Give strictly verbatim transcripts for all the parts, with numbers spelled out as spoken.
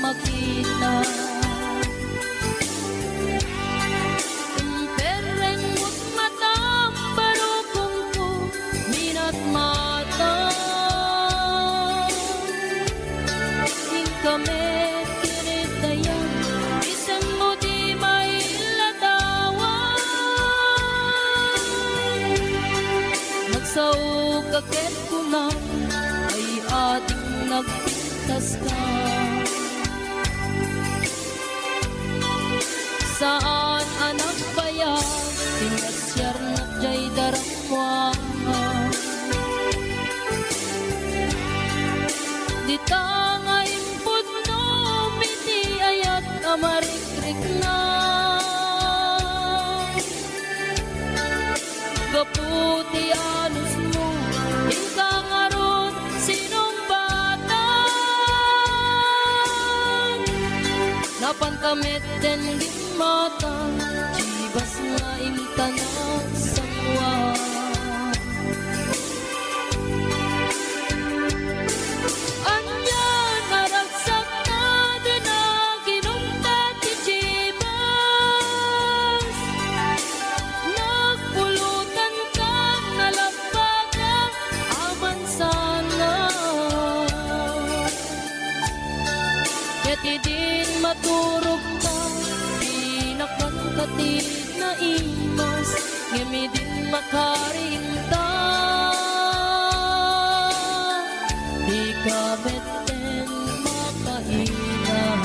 makita. Imperrengmot matam, barukongko, minatmata. Inka met ket dayta, isemmo ti maillatawan. Nagsaoka ket kunam, ay adik nagpintaska. Saan a nagbayag ti nasiarnak diay darammuanga. Dita nga impudnom iti ayat a marikrikna. Gapu ti anusmo, inka ngarud sinungbatang. Napanta metten dimmata, chibas nga inta nagsangoan. Ania nga ragsakta, dina ginungta ti chibas. Nagpulutanka, nalabbaga, aman sana. Ket idin maturogka, dinakanka ti naimas, ngem idin makariingta, dika metten makainam.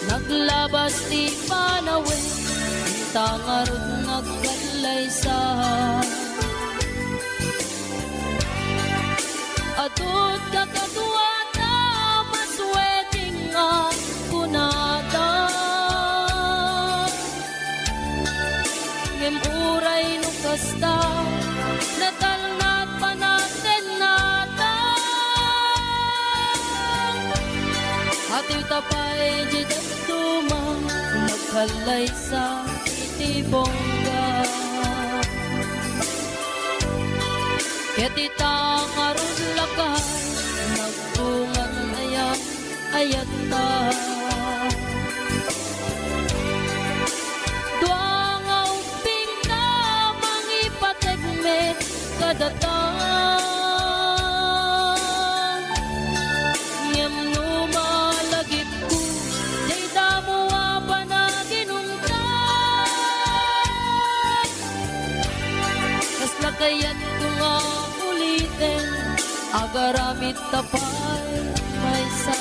Naglabas ti panawen, inta ngarud nagkallaysa. Adu ti kakaduada, mas wedding a kunada. Ngem uray no kasta, natalna ti panagtennata. Atiwta pay diay dadduma, nagkallaysa iti bongga. Ket ita ngarud lakay, nagbungan aya ayatta. Dua nga ubbingta, mangipateg met kadata. Ngem no malagipko, dayta mo a panaginunta. Kasla kayatko nga uliten, agaramid ta pay maysa.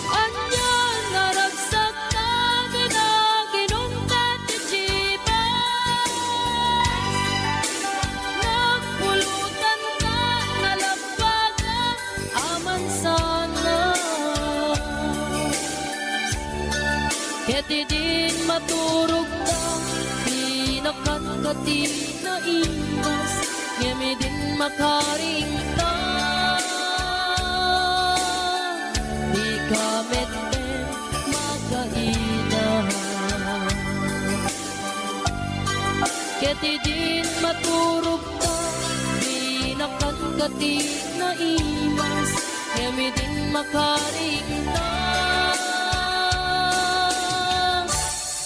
Ania nga ragsakta, dina ginungta ti chibas. Nagpulutanka, nalabbaga, aman sana. Ket idin maturogka, dinakanka ti naimas, ngem idin makariingta, dika metten makainam. Ket idin maturogka, dinakanka ti naimas, ngem idin makariingta,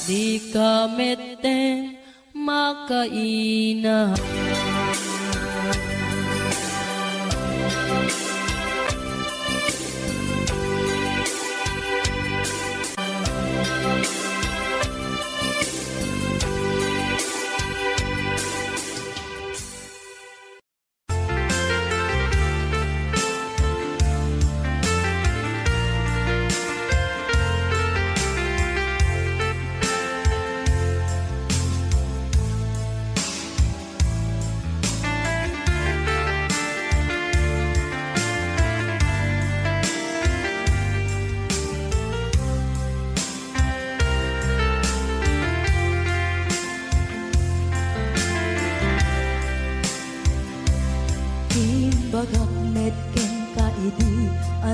dika metten makainam.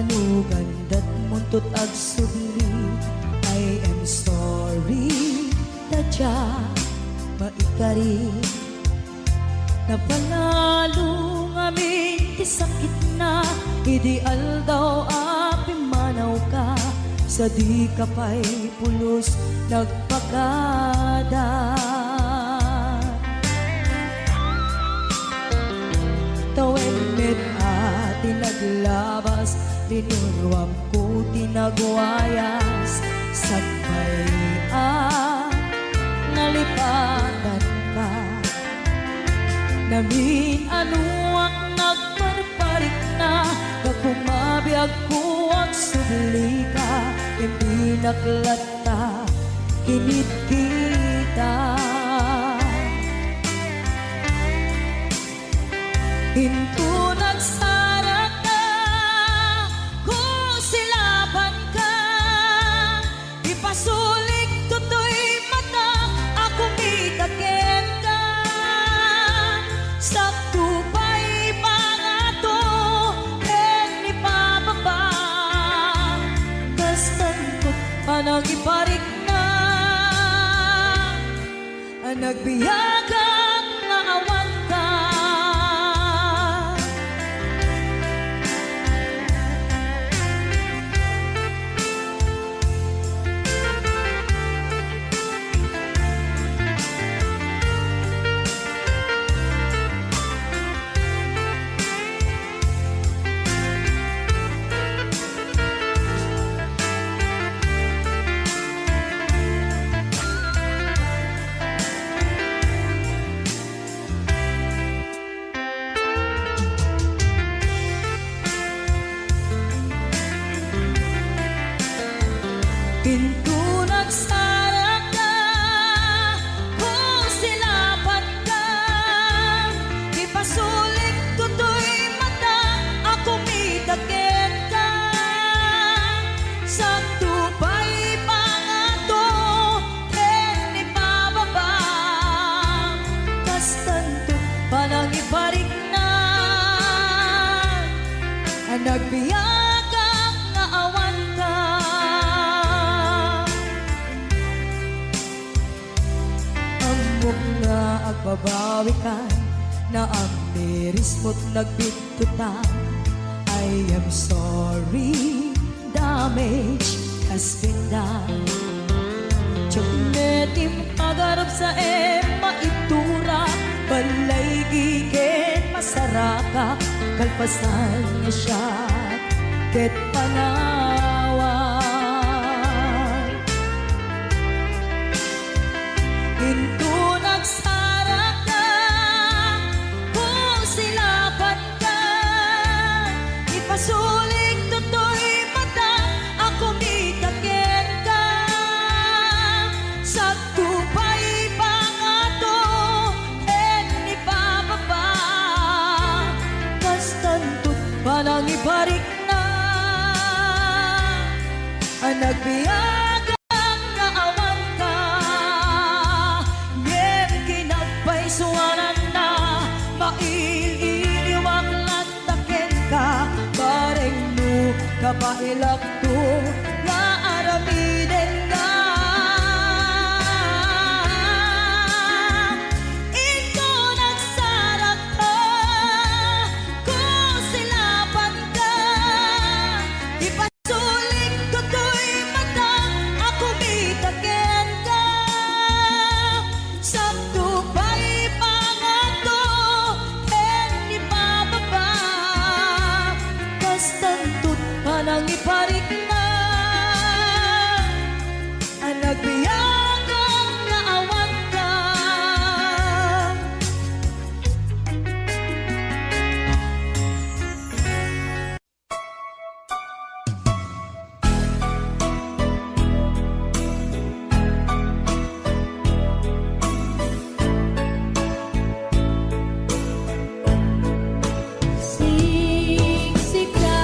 Tugandat muntot agsubli, I am sorry, tadya maikari. Napanalo ngamin ti sakitna, idi aldaw a pimmanawka, sadi ka pay pulos nagpakada. Tawen met a ti naglabas, linuruam ko ti nagwayas, sakbay a nalipatanka. Namin-anoak nagparparikna, gapu mabiagko agsublika, ken binaklat ta kinit kita. Inton agsarakka, kusilapanka, ipasulik toy mata a kumita kenka. Sakto pay pangato ken ipababa, kastanto panangiparikna a nagbiagak nga awanka. Inton agsarakka, kusilapanka, ipasulik toy mata a kumita kenka. Sakto pay pangato ken ipababa, kastanto panangiparikna a nagbiagak nga awanka. Ammok nga agbabawikan, naamirismo't nagbittutan. I am sorry, damage has been done. Diak met impagarupsaem maitura, balay giken masarakak, kalpasan nga siak ket panawan. Inton agsarakka, kusilapanka, ipasulik toy mata a kumita kenka. Sakto pay pangato ken ipababa, kastanto panangiparikna a nagbiagak nga awanka. Ngem kinagpaysuananna, mail-iliwak latta kenka, bareng no kabaelakto nga aramidenka. Inton agsarakka, kusilapanka, ipasulik toy mata a kumita kenka. Sakto pay pangato ken ipababa, kastanto't panangiparikna a nagbiagak nga awanka. Siksika.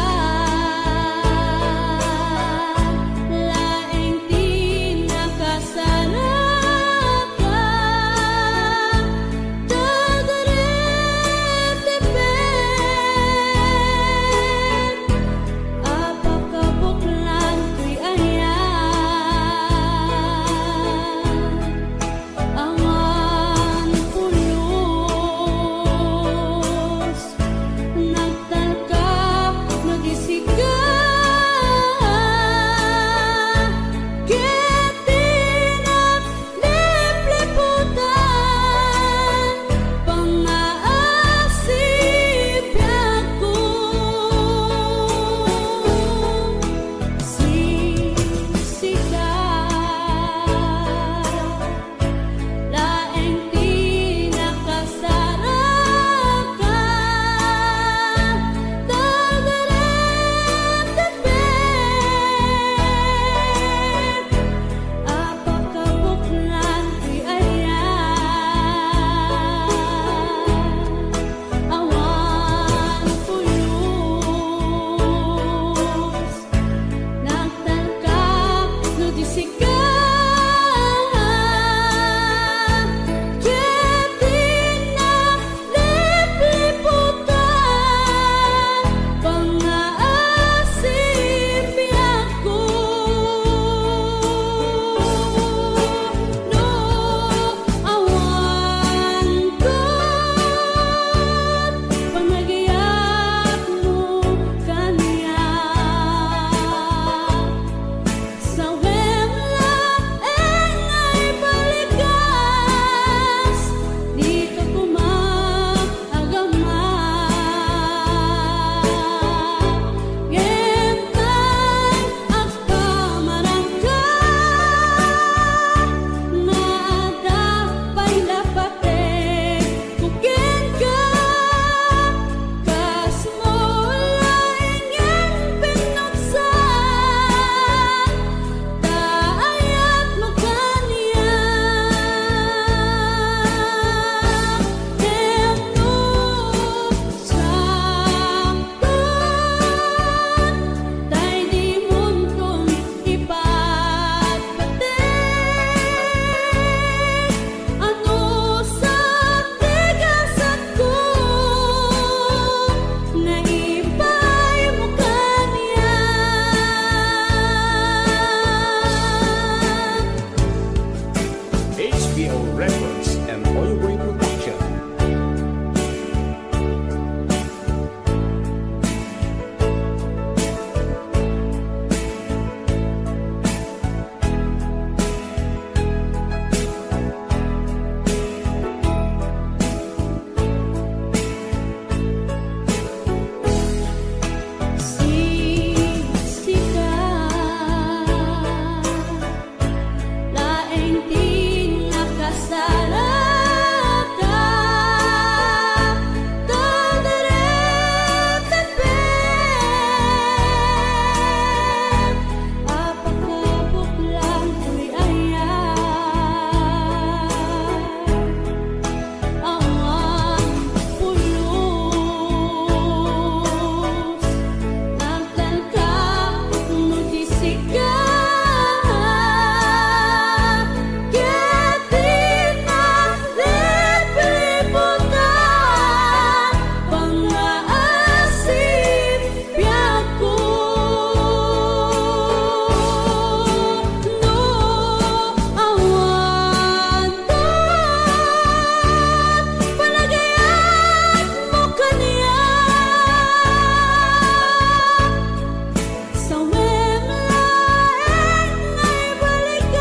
Sawem laeng nga ibalikas,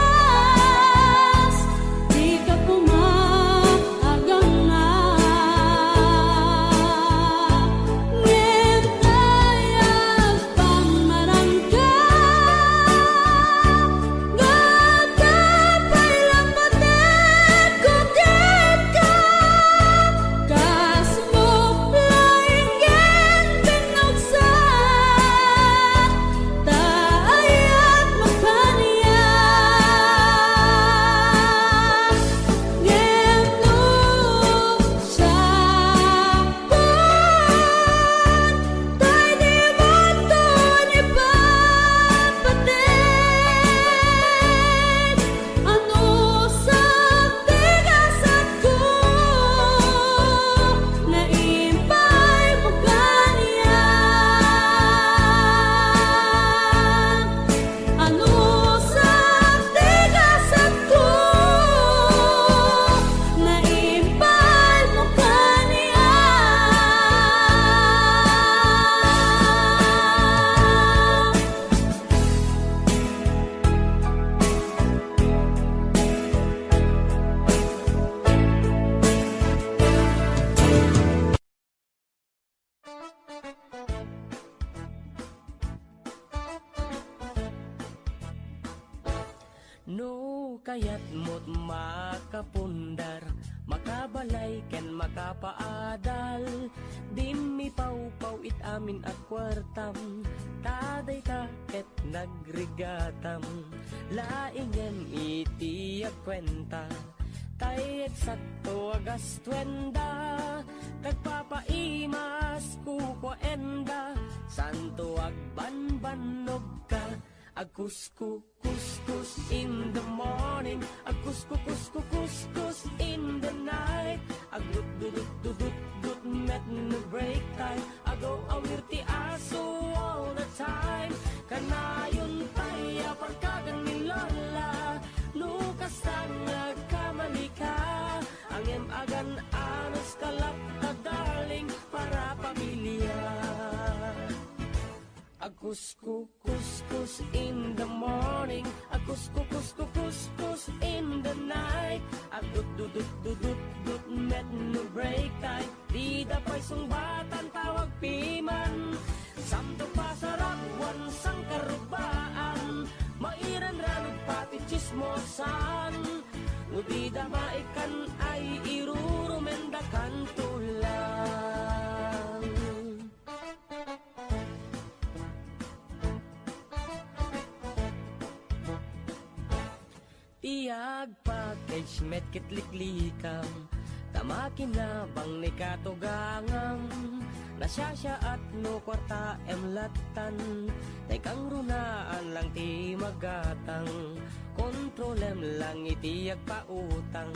dika koma agangna. Ngem tay agpangmarangka, ngata pay la patek kudit ka. Kas mukla inggin binuksan, ta ayat makaniak. Ngem no sakbay, tay di maton ipapateg. Anusek ti gasatko, naimbag mo kaniak. Anusek ti gasatko, naimbag mo kaniak. No kayatmo't makapundar, makabalay ken makapaadal, dimmi pawpaw it amin a kuartam, ta dayta ket nagrigatam. Laingem iti agkuenta, tay eksakto a gastuenda, tagpapaimas kukuaenda, santo agbanbannogka. Agkusko, kuskus in the morning, agkusko, kusko, kuskus in the night, agdutdudutdudut met no break time. Agaw-awir ti aso all the time. Kanayon pay a parkagan ni Lola, no kasta nga agkamali ka. Ngem agan-anos ka latta, darling, para pamilya. Agkusko, kuskus in the morning, agkusko, kusko, kuskus in the night, agdutdudutdudutdut met no break time. Dida pay sungbatan tawag piman. Samto pasarag wan sangkarubaan, mairanranog pati tsismosan. No dida maikkan ay irurumendakanto lang. Ti agpackage met ket liklikam, ta makinabang ni katugangam. Nasiasiaat no kuartaem lattan, tay kangrunaan lang ti magatang. Kontrolem lang iti agpautang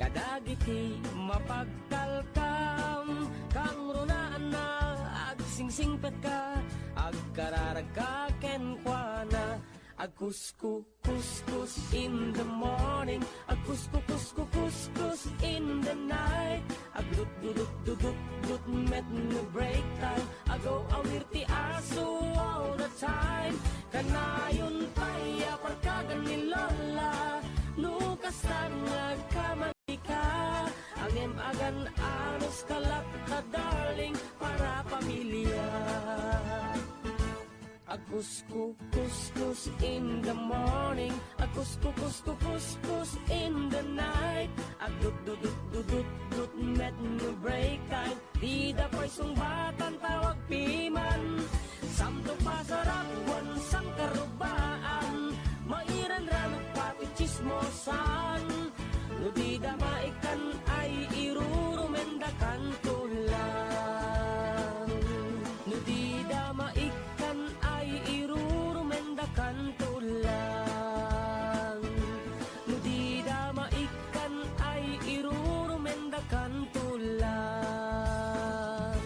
kadagiti mapagtalkam. Kangrunaan na agsingsingpetka, agkararagka kenkuana. Agkusko, kuskus in the morning, agkusko, kusko, kuskus in the night, agdutdudutdudutdut met no break time, agaw-awir ti aso all the time. Kanayon pay a parkagan ni Lola, no kasta nga agkamali ka, ngem agan-anos ka latta, darling, para pamilya. Agkusko, kuskus in the morning, agkusko, kusko, kuskus in the night, agdutdudutdudutdut met no break time. Dida pay sungbatan tawag piman. Samto pasarag wan sangkarubaan, mairanranog pati tsismosan. No dida maikkan ay irurumendakanto lang. No dida maikkan ay irurumendakanto lang. No dida maikkan ay irurumendakanto lang.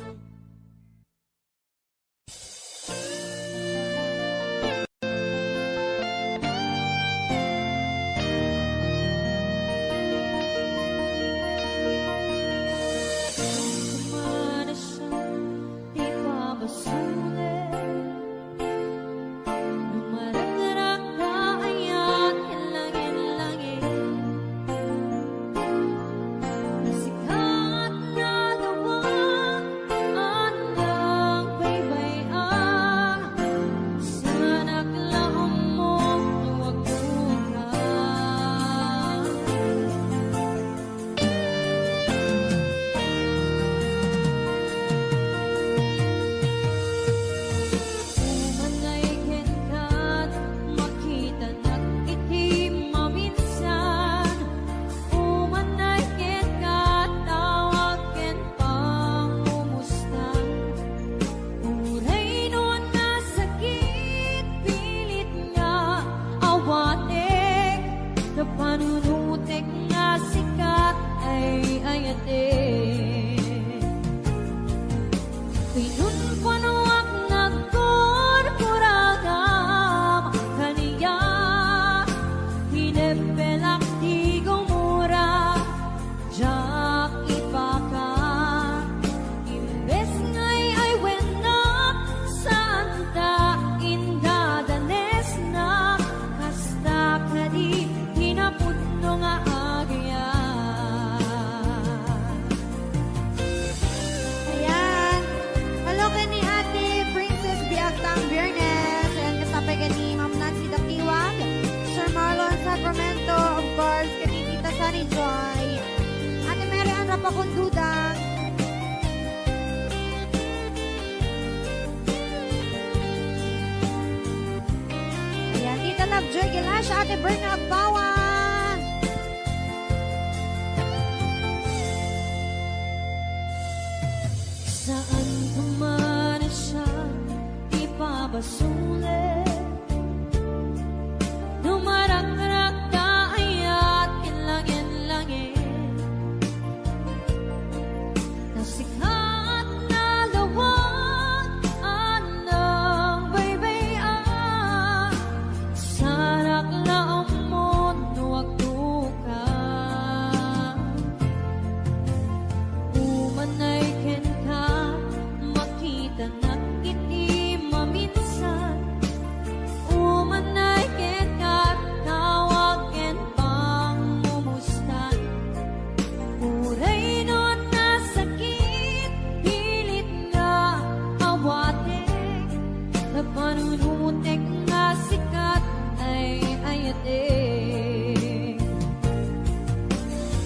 Joy. Ate Mary Ann Rapaconduda. Ayan, Tita Lovejoy Gilasio, Ate Berna Agpawan. Saan ko man siya ipabasol. Dumarakrak ta ayat ken langit-langit. Nasikat na lawag a nagbaybay-an. Sarak la ammo no agtoka. Umanay kenka, makitanak iti maminsan. Umanay kenka, tawag ken pangmumustan. Uray no nasakit, pilit nga awatek, ta panunutek nga sikat ay ayatek.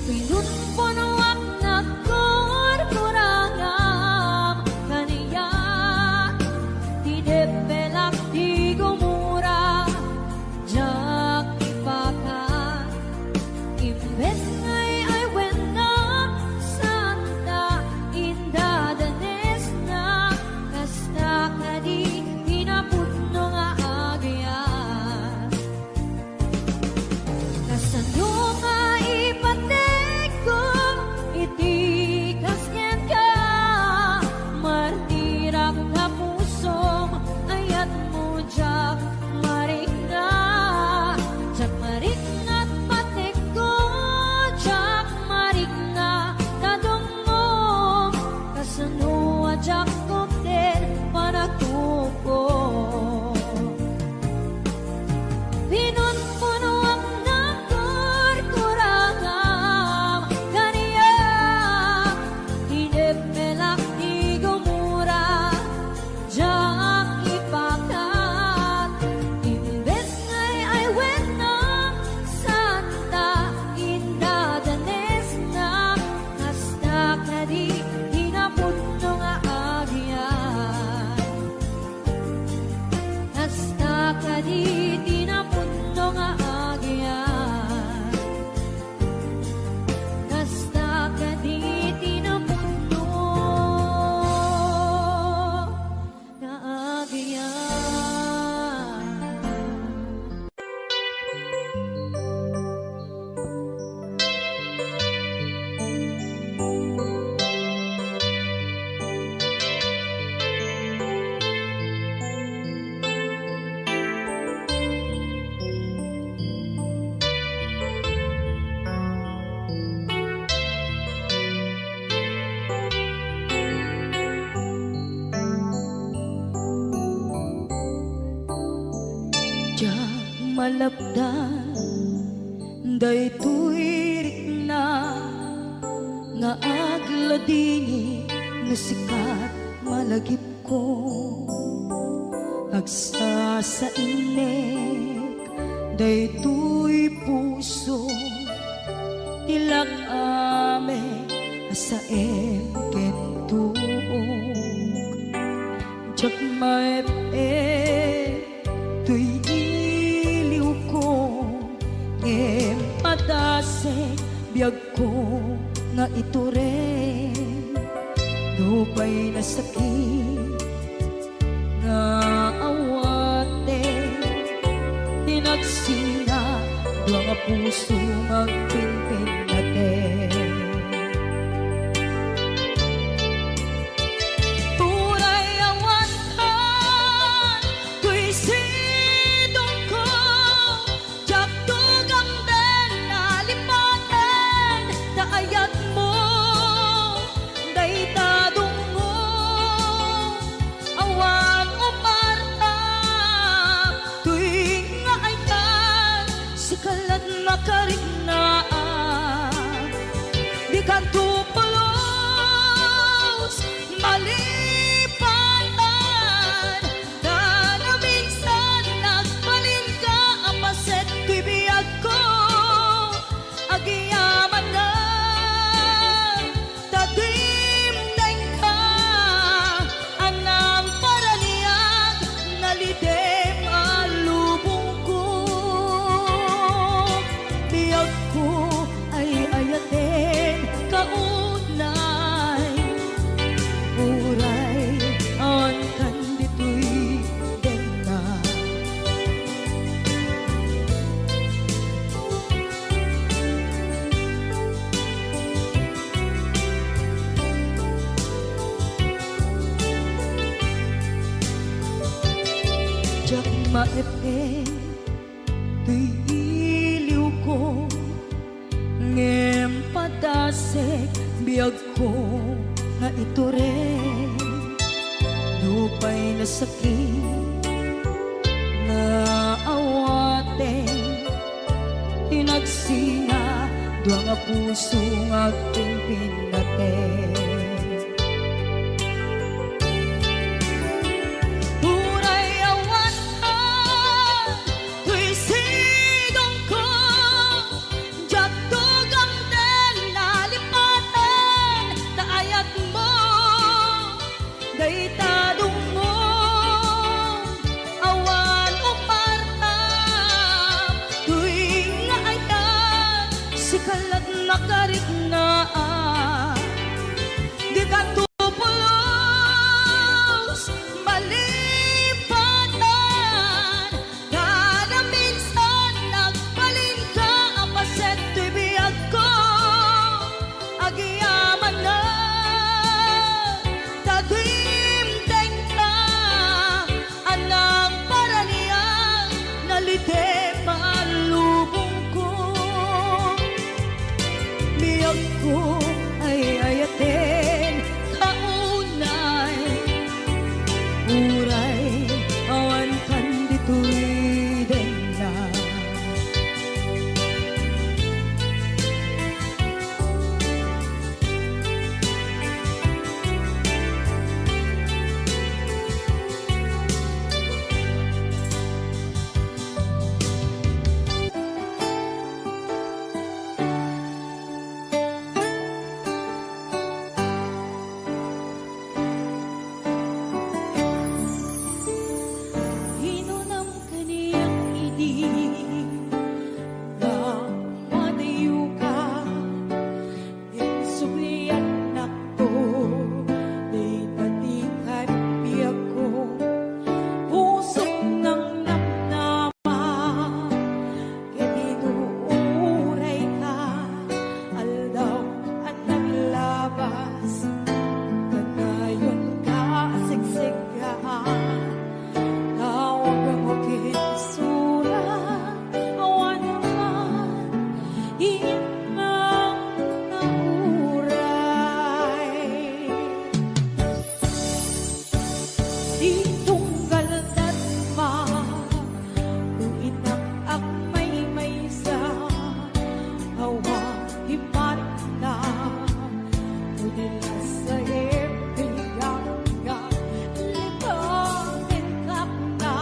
Pinunpunuak nagkurkurangam kaniak, ti depelak ti gumura, diak ipakat. Imbes nga ay-aywennam, saan ta indadanesna, kasta kadi ti napudno nga agyat. Kasano nga ipategko iti kaskenka? Martirak ta pusom, ayatmo diak marikna. Diak marikna ta pategko, diak marikna ta dungngom. Kasano a diak kupten panagtupko? Pinunpunuak nagkurkurangam kaniak, ti depelak ti gumura, diak ipakat. Imbes nga ay-aywennam, saan ta indadanesna, kasta kadi ti napudno nga agyat. Kasta kadi ti napudno nga agyat. Kasta kadi ti napudno nga agyat. Diak malapdan daytoy rikna nga agladingit no sikat malagipko. Agsasainnek daytoy puso ti lak-am a saem ken tuok. Diak maep-ep toy iliwko, ngem padasek biagko nga itureng. Nupay nasakit nga awatek, ti nagsina dua nga puso nga agpinpinnatek. Uray awan kan toy sidongko, diak tugamden a lipaten ta ayatmo dayta dungngo. Awan umarta toy nga ayat, sika lan makarikna a Epeng toy iliwko, ngem padasek biagko nga itureng. Nupay nasakit nga awaten, inagsina dua nga puso nga agpinpinnaten. Uray awan ka toy sidongko, diak tugamden nalipaten ta ayatmo dayta dungmo. Awan upartam toy nga ayat, sika la't nakariknaan. Dika to pulos malipatan, kada minsan nagbalinka a paset toy biagko. Agyamanak ta dimdengka a nagparaniag, nalitem a lubongko. Biagko ay ayaten ta unay, uray awan kan ditoy denna. Inunam kaniak idi nga madayoka, insubliannakto dayta ti kat biagko. Pusok nang namnama, ket inuurayka, aldaw a naglabas, kanayonka a seksekkaan. Tawagmo ket sura, awan man imam nauray. Di tunggal datma, no inak agmaymaysa, awan iparikna, no di lasaem ti gangga, lipaten kakna,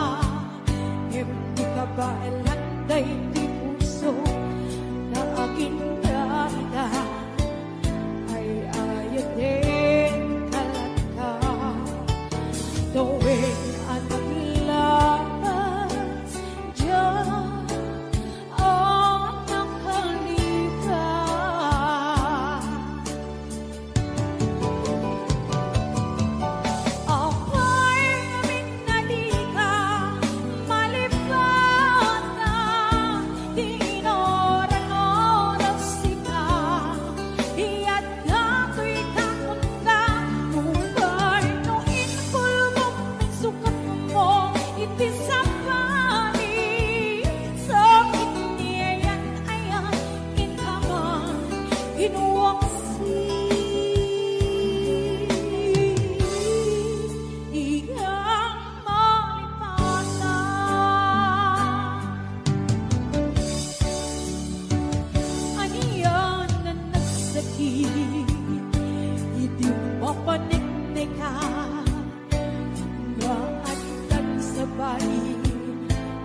ngem di kabaelan daydi puso, ta agingga ita. Ay-ayaten ka latta, tawen a naglabas, diak a nakalipas. Apay ngamin a dika malipatan, ti inuran-oras sika, iyat Datoy kankunda, nupay no inkulbok, insukatmo iti sabali, sakit ni ayan-ayan, inkaman, inwaksi, iyang malipatan. Ania nga nagsakit idi mapanekneka, nga addan sabali,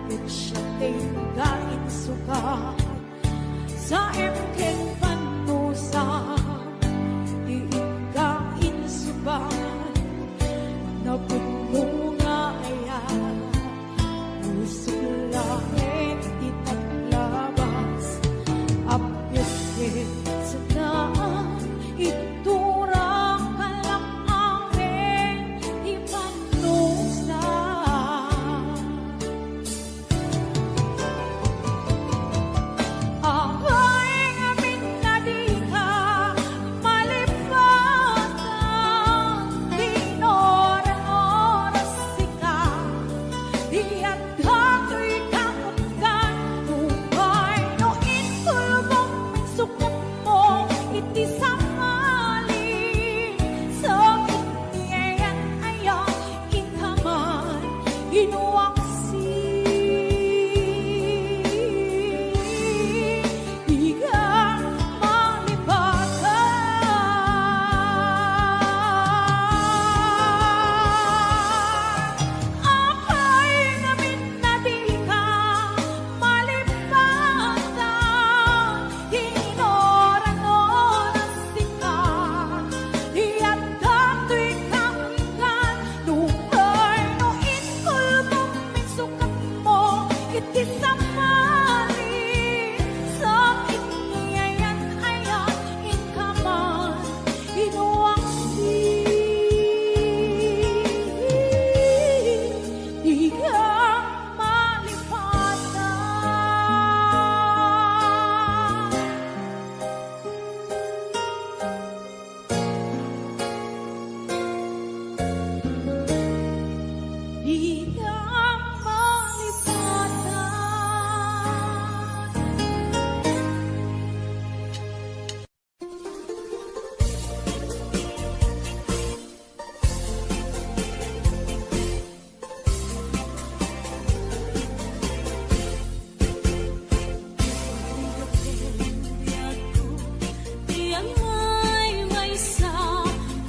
ket siak ti inka insukat. Saem ken pannusa, ti inka insukat, napudno nga ayat, pusok laeng ti naglabas, appias ket saan, itura ka lang amin ti pannusa. Apay ngamin a dika malipatan, ti inuran-oras sika, ti adda Iti sapani, sakit ni ayan-ayan, inka man inuaksi. Diak malipatan. Diak malipatan. Ti agmaymaysa,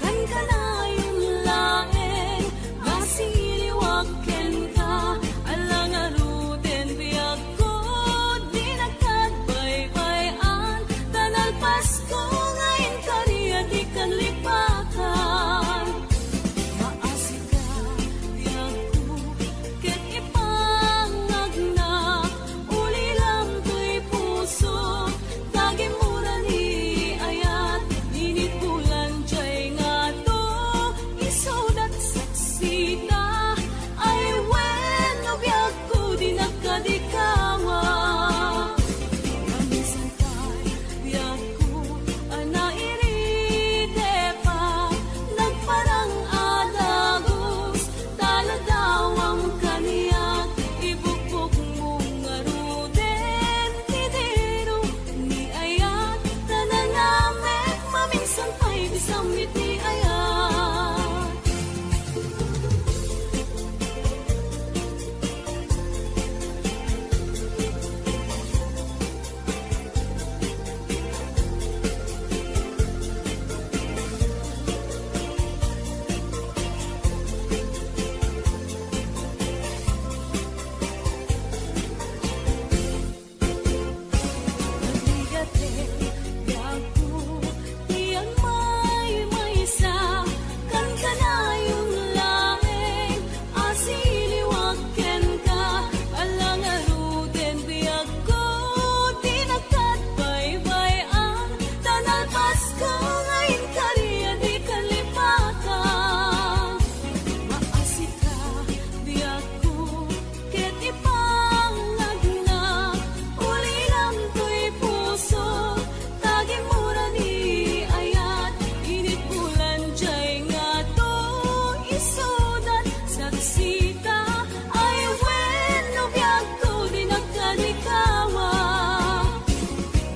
kankanayon laeng, masiliwak kenka, ala ngaruden biagko, dinak agbaybay-an, ta nalpasko nga inkari a dikan lipatan. Maasika, biagko, ket ipangagnak, ulilam toy puso, tagimura ni ayat, init bulan jay ngato, isudat saksita, ay wenno biagko, dinak kadikawa. Kamisan pay, biagko, a nairitepa, nagparang a dagus, taladawam kaniak, ibukbokmo ngaruden ti diro ni ayat, ta nanamek maminsan pay ti sammit ni ayat. Ket ipangagnak, ulilam toy puso, tagimura ni ayat, init bulan jay ngato, isudat saksita, ay wenno biagko, dinak kadikawa.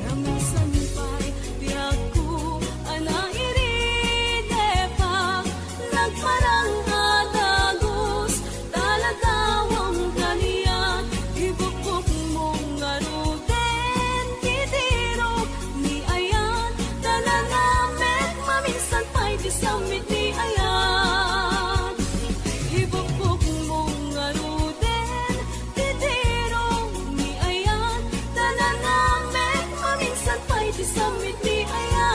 Namisan pay biagko a nairitepa, nagparang a dagus, taladawam kaniak, ibukbokmo ngaruden ti diro ni ayat, ta nanamek maminsan pay ti sammit ni ayat. Ibukbokmo ngaruden ti diro ni ayat, ta nanamek maminsan pay ti sammit ni ayat.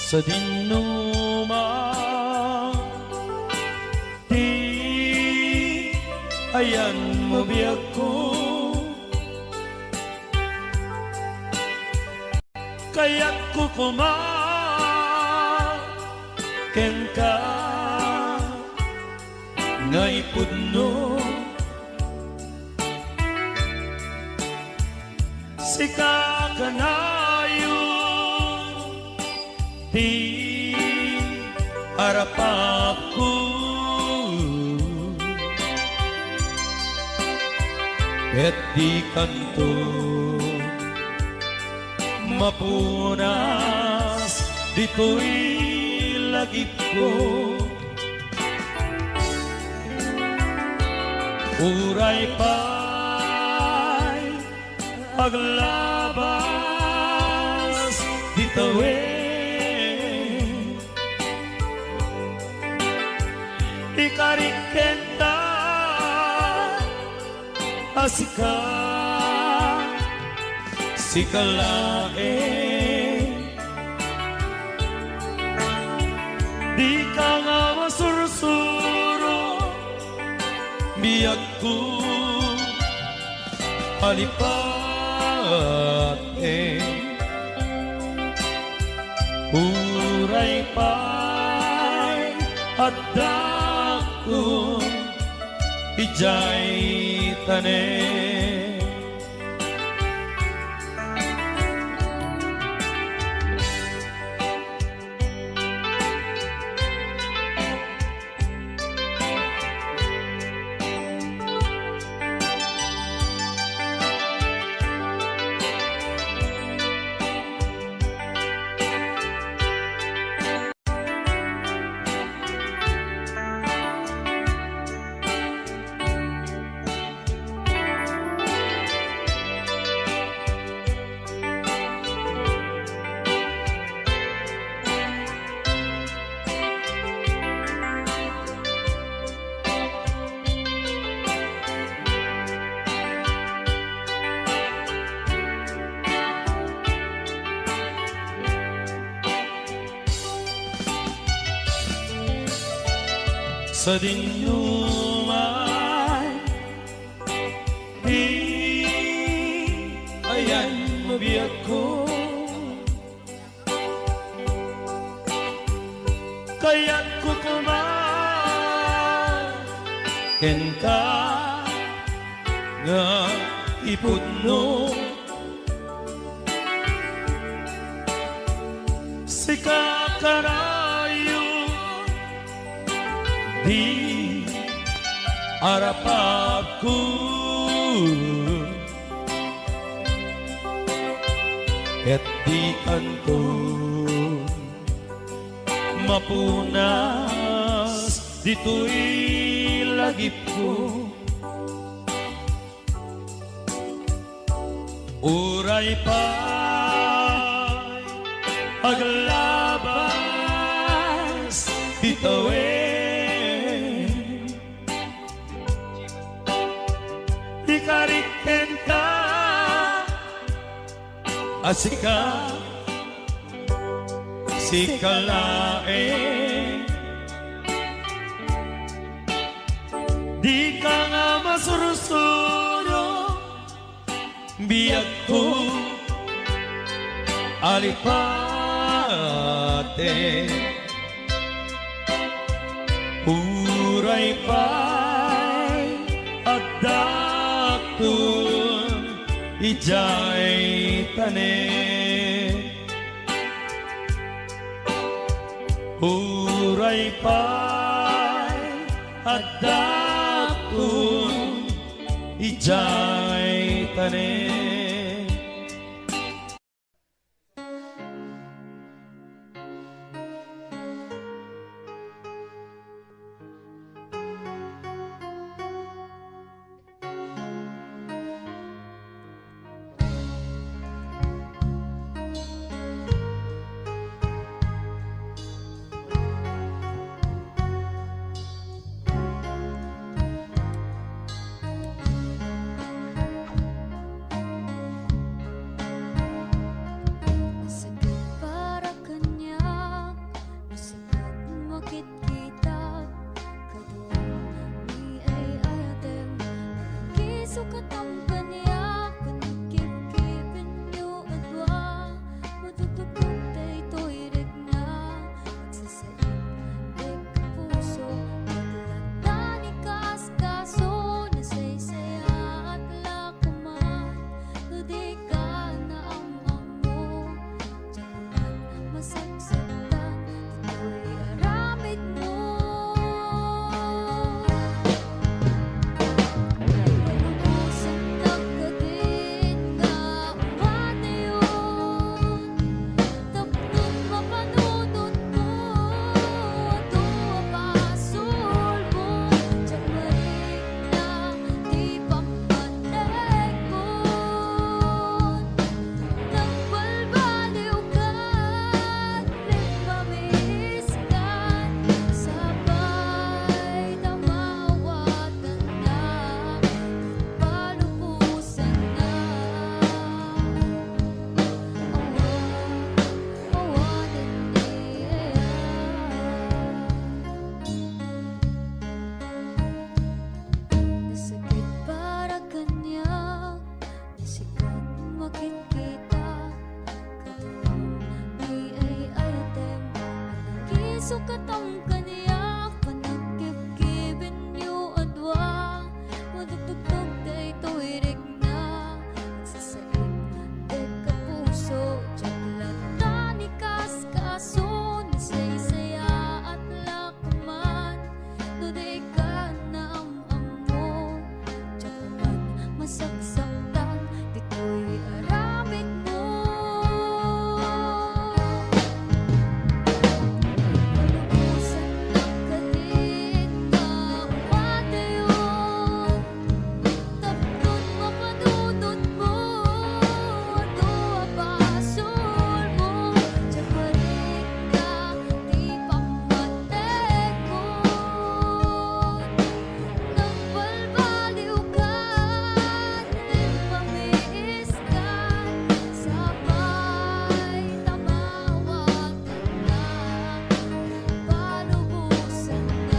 Sadino man ti ayanmo, biagko, kayatko koma kenka nga ipudno. Sika kanayon ti arapapko, ket dikanto mapunas Ditoy lagipko, uray pay aglabas di tawen. Ikarik kenka a sika, sika laeng. Dika nga masursuro, biagko, alipaten. Uray pay addakto idiay tanem. Sadino man, ayanmo biagko. Kayatko koma kenka nga ipudno. Sika kanayon di arapatko, ket dikanto mapunas ditoy lagipko. Uray pay aglabas ti tawen, ikarik kenka a sika, sika laeng. Dika nga masursuro, biagko, alipaten. Uray pay addakton idiay tanem. Uray pay addakton idiay tanem. Sukatam kaniak, panagkibkibenyo a dua, madutugtog daytoy rikna, agsasaik dayta puso, diak latta ni kaskaso, nasaysayaat la koma, no dayka naam-ammo, diak man masaksaktan ditoy aramidmo. Palubosannak kadin nga umadayon, tapno mapanunotmo, adu a basolmo, diak marikna ti pammategmo. Nagbalbaliwkan, limpamiiskan, sabay ta maawatannak, palubosannak.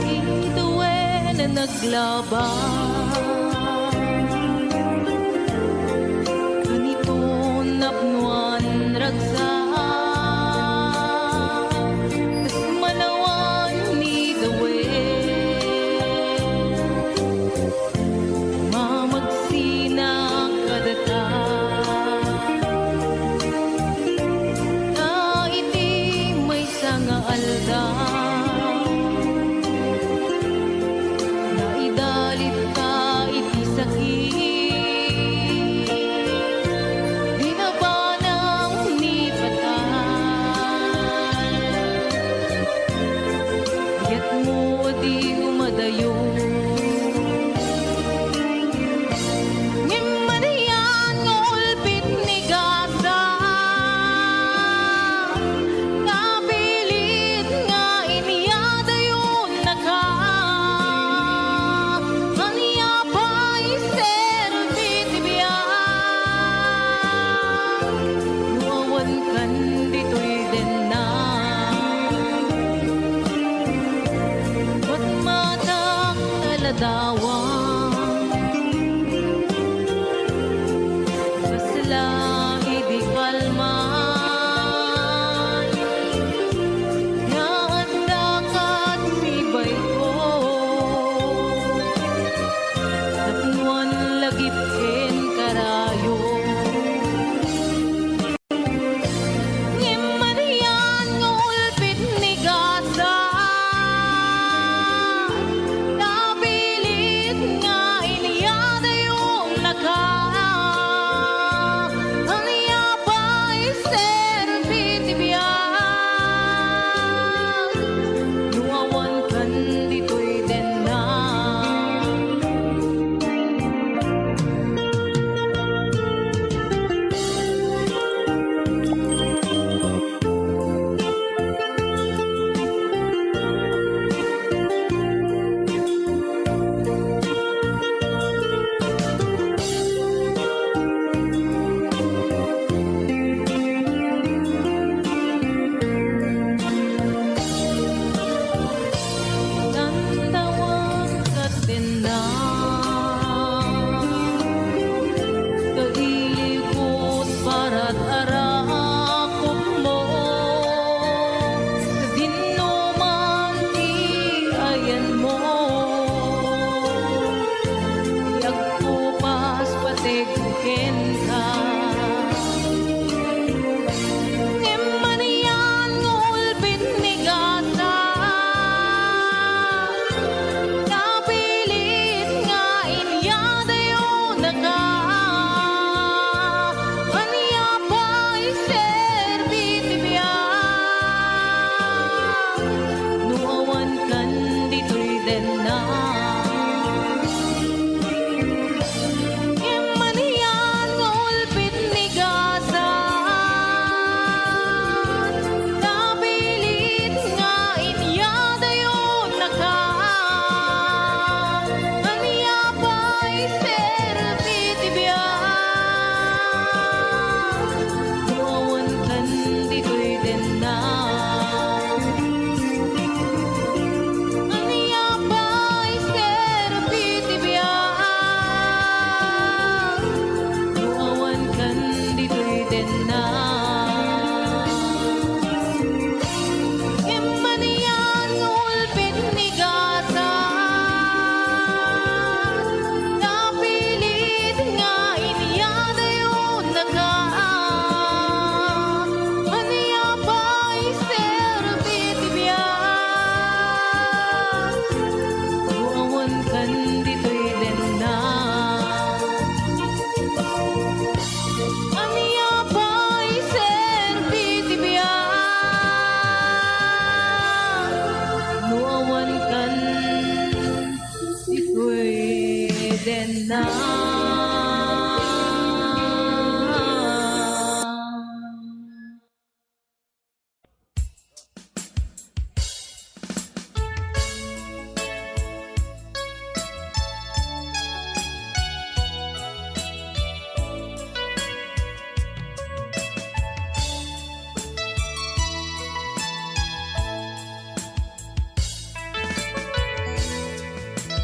Iti wen a naglaban, kaniton napnoan ragsak, kas manawan ni David. Mamagsinak kadata. Ta iti maysa nga aldaw, naidalitka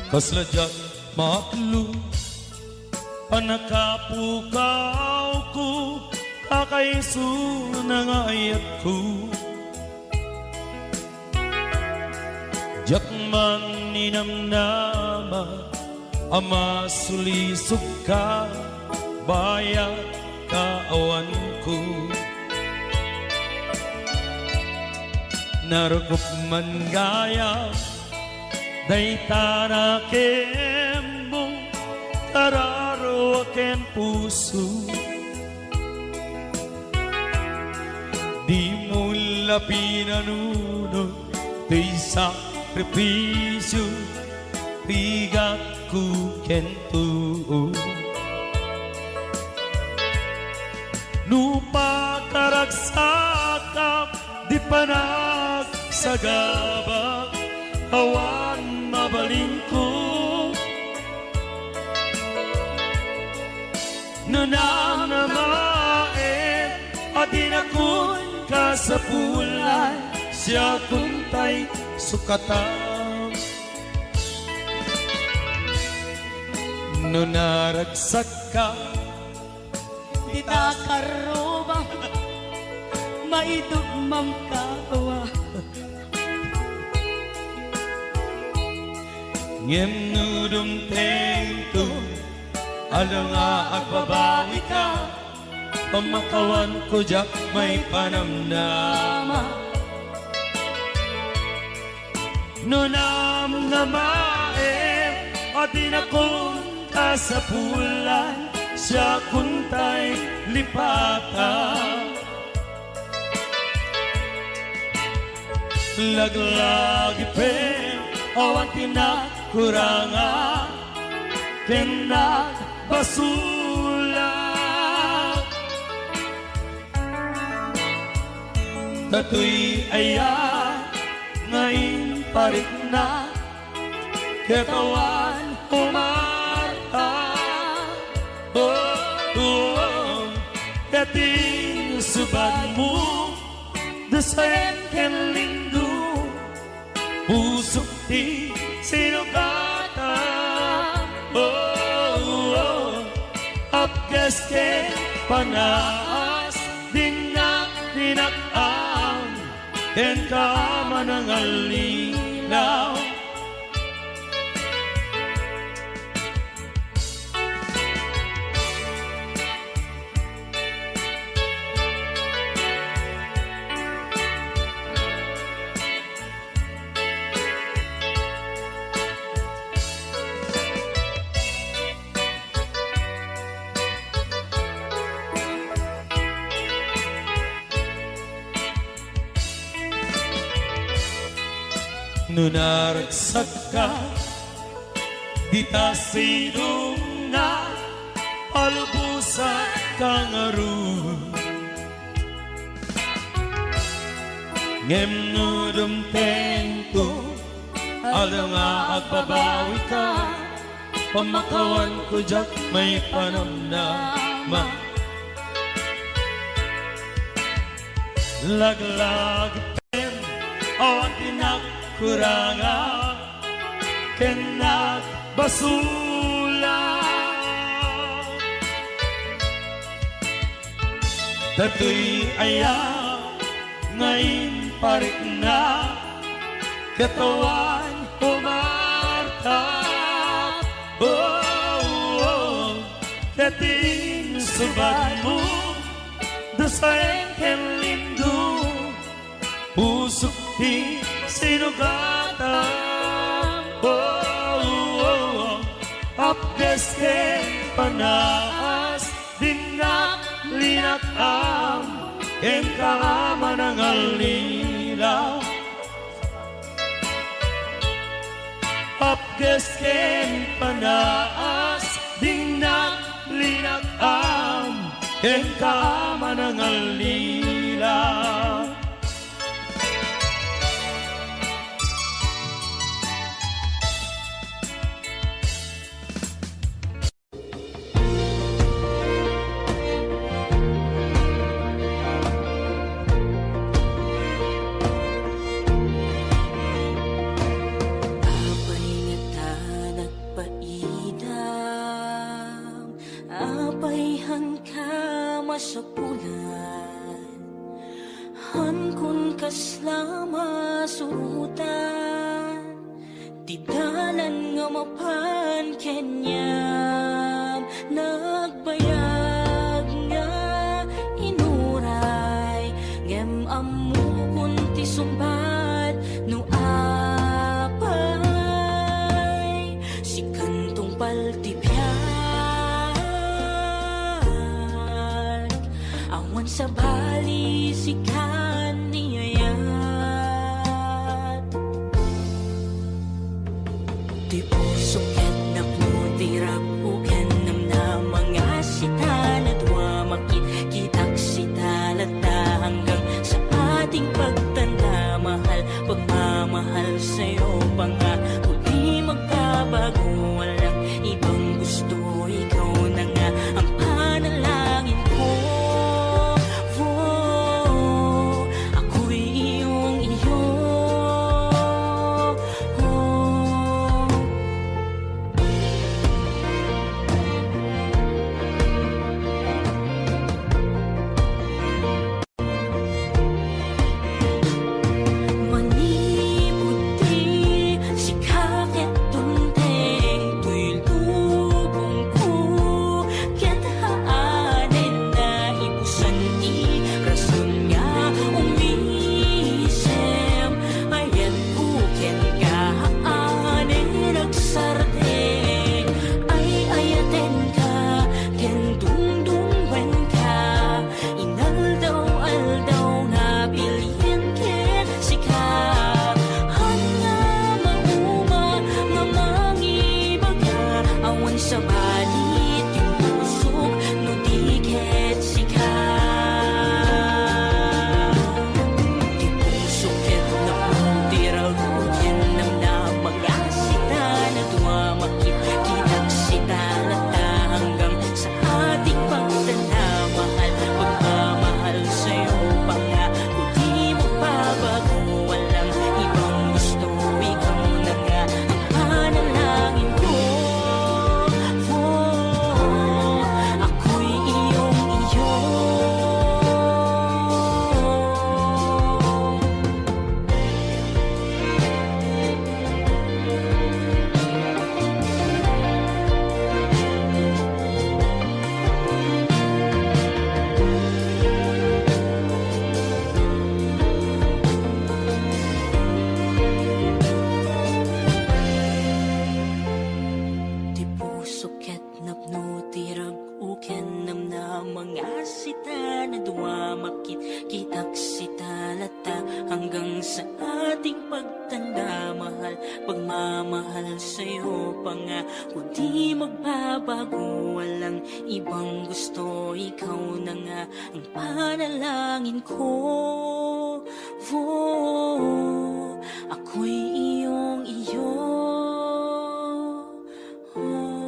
Kasla diak maaklo, pannakapukawko, kakaisuna nga ayatko. Diak man ninamnama a masulisogka, bayat kaawanko. Narukop man gayam dayta nakemmo, kararua ken puso. Dimo la pinanunot toy sakrifisio, rigatko ken tuo. No pakaragsakam, di panagsagabak, awan mabalinko. No namnamaem a dinakon kasapulan, siak kuntay sukatam. No naragsakka, dita karrubam, maidogmam kaawa. Ngem no dumtengto, aldaw nga agbabawika, pamakawanko diak maipanamnama. No namnamaem a dinakon kasapulan, siak kuntay lipatan. Laglagipen, awan ti nakuranga ken nagbasula. Datoy aya nga impariknak ket awan umarta. Oh, oh, oh. Ket insubadmo, dasaem ken lindo, pusok ti sinugatan. Oh, oh. Apges ken panaas, dinnak linak-am kenka a manangallilaw. No naragsakka, dita sidongna, palubosakka ngarud. Ngem no dumtengto, aldaw nga agbabawika, pamakawanko diak maipanamnama. Laglagipen, awan ti nakuranga ken nagbasula. Datoy aya nga impariknak ket awan umarta. Oh, oh, oh. Ket insubadmo, dasaem ken lindo, pusok ti sinugatan. Oh, oh, oh. Apges ken panaas, dinnak linak-am kenka a manangallilaw. Apges ken panaas, dinnak linak-am kenka a manangallilaw. Apay ngata sapulan, hankon kasla masurotan. Ti dalan nga mapan kaniam, nagbayag nga inuray, ngem ammokon ti sungbat no apay, sikan tungpal ti biag, awan sabali sikan ni ayat. Ti puso ket napno ti rag-o ken namnama nga sita, nadua makitkitak sita latta hanggang sa ating pagtanda, mahal, pagmamahal sa'yo pangako di magbabago, walang ibang gusto, ikaw na nga ang panalangin ko. Oh, ako'y iyong iyo. Oh. Manipud ti sika ket dunteng, toy lubongko ket haanen naibusan ti rason nga umisem. Ayatko kenka, haanen agsardeng, ay-ayatenka ken dungdungngoenka. Inaldaw-aldaw nga pilien ken sika. Ania nga mauma nga mangibaga, awan sabali ti pusok no di ket sika. Ti pusok ket napno ti rag-o ken namnama nga sita, nadua makitkitak sita latta hanggang sa ating pagtanda, mahal, pagmamahal sa'yo pangako di magbabago, walang ibang gusto, ikaw na nga ang panalangin ko. Oh, ako'y iyong iyo. Ti puso ket napno ti rag-o ken namnama nga sita, nadua makitkitak sita latta hanggang sa ating pagtanda, mahal, pagmamahal sa'yo pangako di magbabago, walang ibang gusto, ikaw na nga ang panalangin ko. Oh, ako'y iyong iyo. Oh.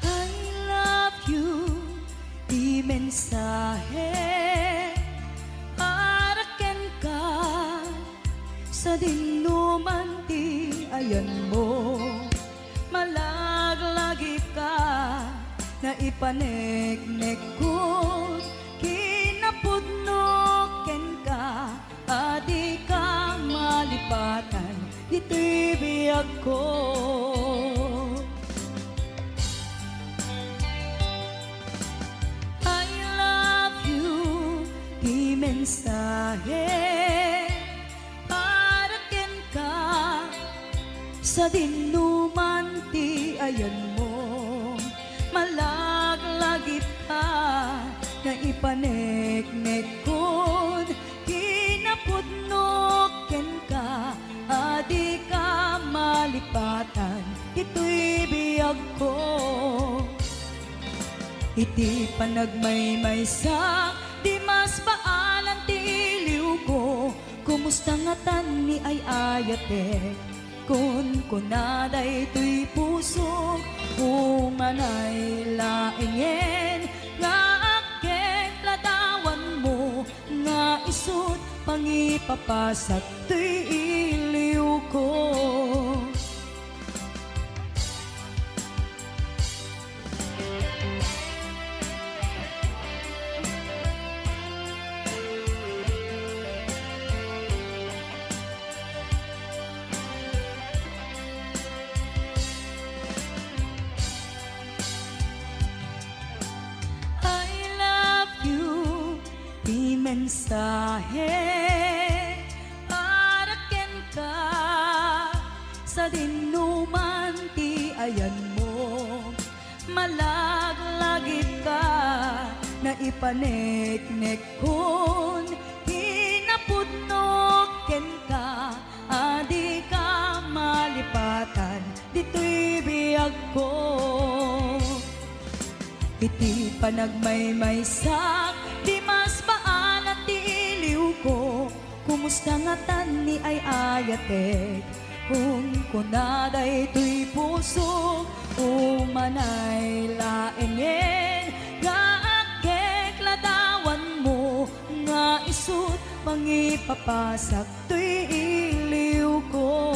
I love you, ti mensahe para kenka, sadinoman ti ayanmo. Malaglagipka, naipaneknekkon kinapudno kenka, a dika malipatan ditoy biagko. I love you, ti mensahe para kenka, sadinoman ti ayanmo. Malaglagipka, naipaneknekkon kinapudno kenka, a dika malipatan ditoy biagko. Iti panagmaymaysa, di mas baalan ti iliwko. Kumusta ngatan ni ay-ayatek? Kunkuna daytoy pusok, umanay laengen nga agkekladawanmo nga isut' pangipapasak toy iliwko. I love you, ti mensahe para kenka, sadinoman ti ayanmo, malaglagitka, naipaneknekkon kinapudnok kenka, a dika malipatan ditoy biagko. Iti panagmaymaysak, di mas baanan ti iliwko. Kumusta ngatan ni ay-ayatek? Kunkuna daytoy pusok, umanay laengen nga agkekladawanmo nga isut' pangipapasak toy iliwko.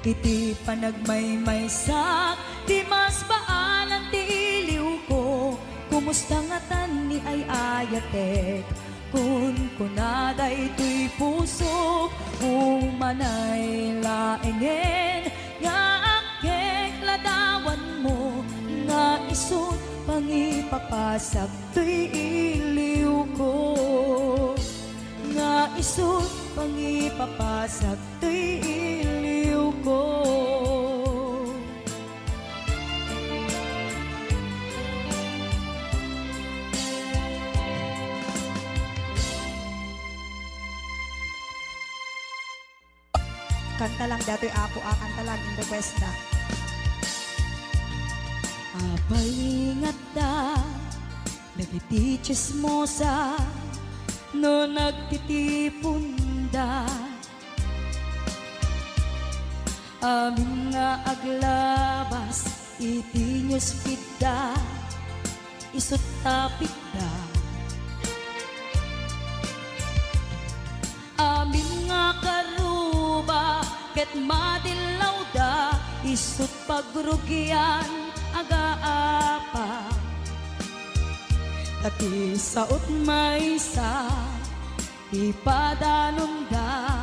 Iti panagmaymaysak, di mas baanan ti iliwko. Kumusta ngatan ni ay-ayatek? Kunkuna daytoy pusok, umanay laengen nga agkekladawanmo nga isut' pangipapasak toy iliwko, nga isut' pangipapasak toy iliwko. Kanta lang datoy, Apo, a, kanta lang in request na. Apay ngatda dagiti tsismosa no nagtitipunda? Amin nga aglabas iti newsfeedda, isut' tapikda. Amin nga karuba ket madillawda, isut' pagrugian agaapa. Ta ti sao't maysa, ipadanonda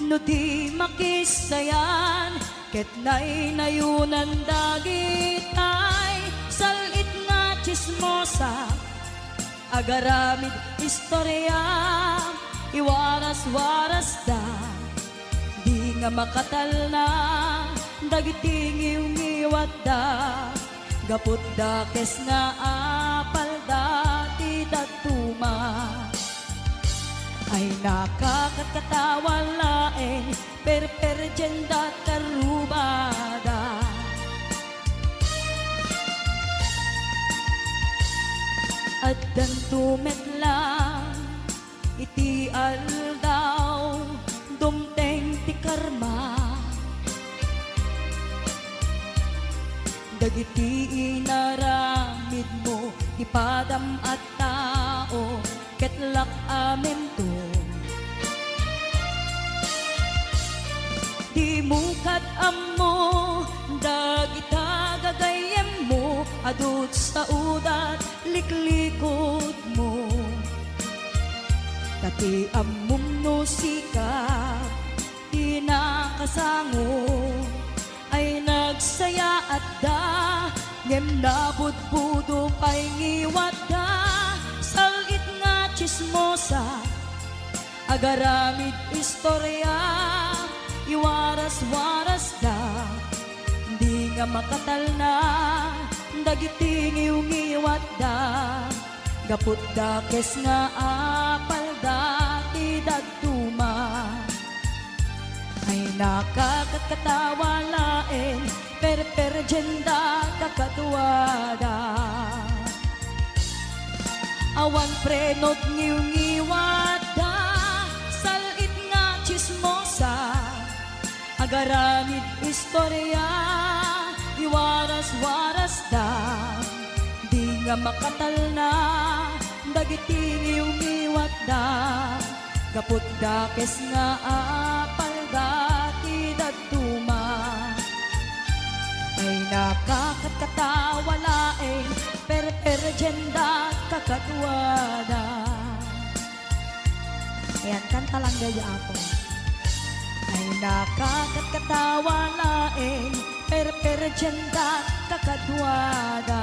no di makisayan, ket naynayonanda dagitay sal-it nga tsismosa. Agaramid istoria, iwaras-warasda, di nga makatalna dagiti ngiwngiwatda. Gapu ta dakes nga apalda ti dadduma. Ay, nakakatkatawa laeng, perperdienda, karrubada. Addanto met laeng iti aldaw, dumteng ti karma. Dagiti inaramidmo ti padam a tao, ket lak-amento. Dimo kad-ammo dagita gagayyemmo, adu ti saoda ti liklikutmo. Ta ti ammom no sika ti nakasango, ay, nagsayaatda, ngem nabudbudo pay ngiwatda. Sal-it nga tsismosa, agaramid istoria, iwaras-warasda, di nga makatalna dagiti ngiwngiwatda. Gapu ta dakes nga apalda ti dadduma. Ay, nakakatkatawa laeng, perperdienda, kakaduada. Awan preno ti ngiwngiwatda, sal-it nga tsismosa. Garamid istorya, iwaras-warasda, di nga makatalna dagiti ngiwngiwatda, gapu dakes nga apalda ti dadduma. Ay, nakakatkatawa laeng, perperdiendak kakaduada. Ayan, kanta lang gayam, Apo. Ay, nakakatkatawa laeng, perperdiendak kakaduada.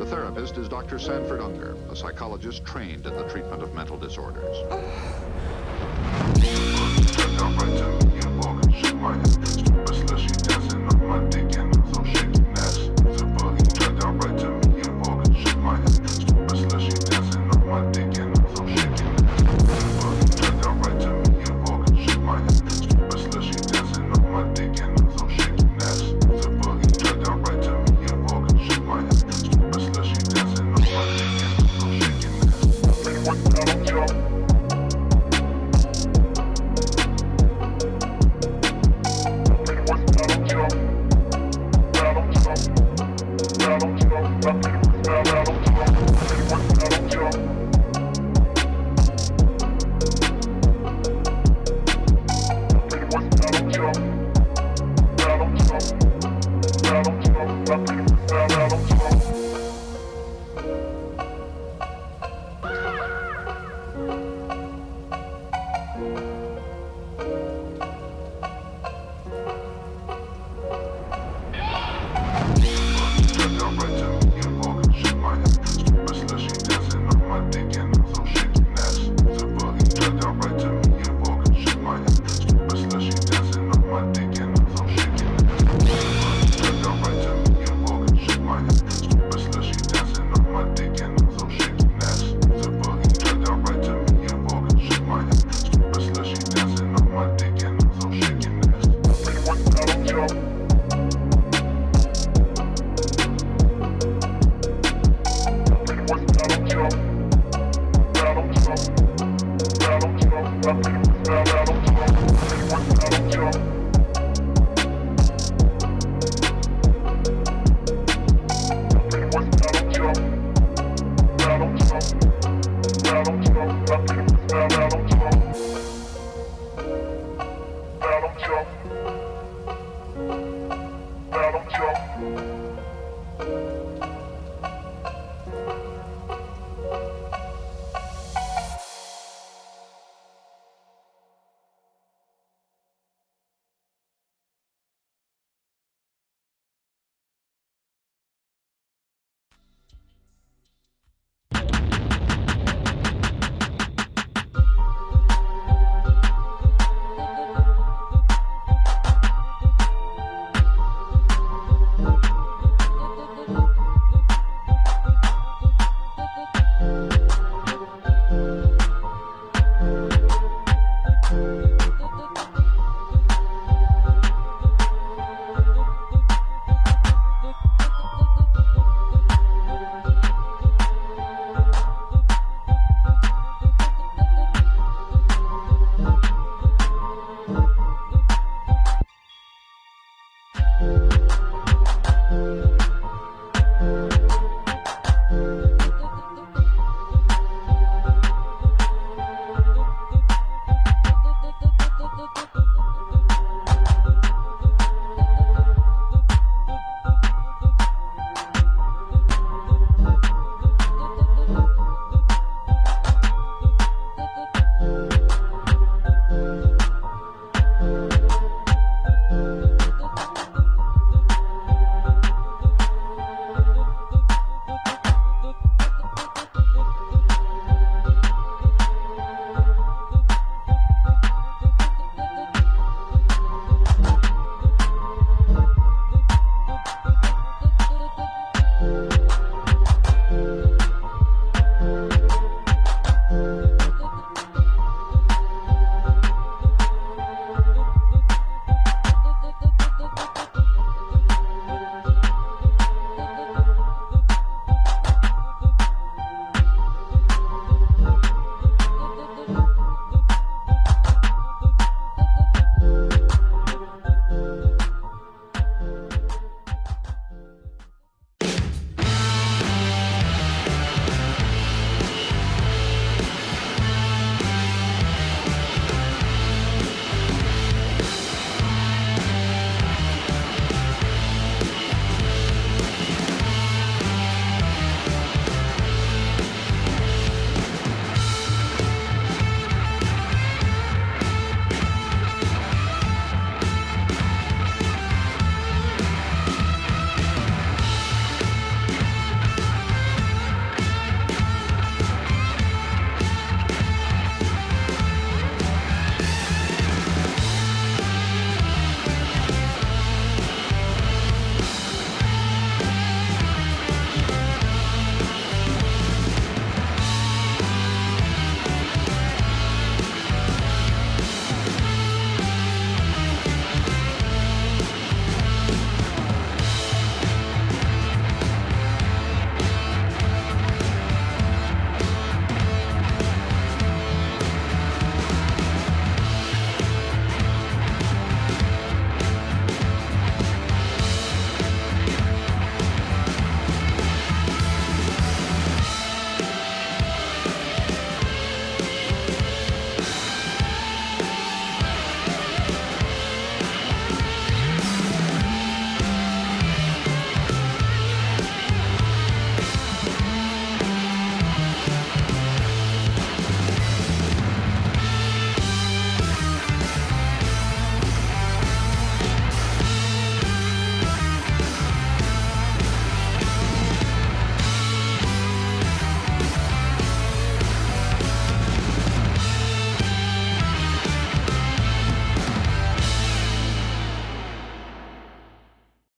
The therapist is Doctor Sanford Unger, a psychologist trained in the treatment of mental disorders.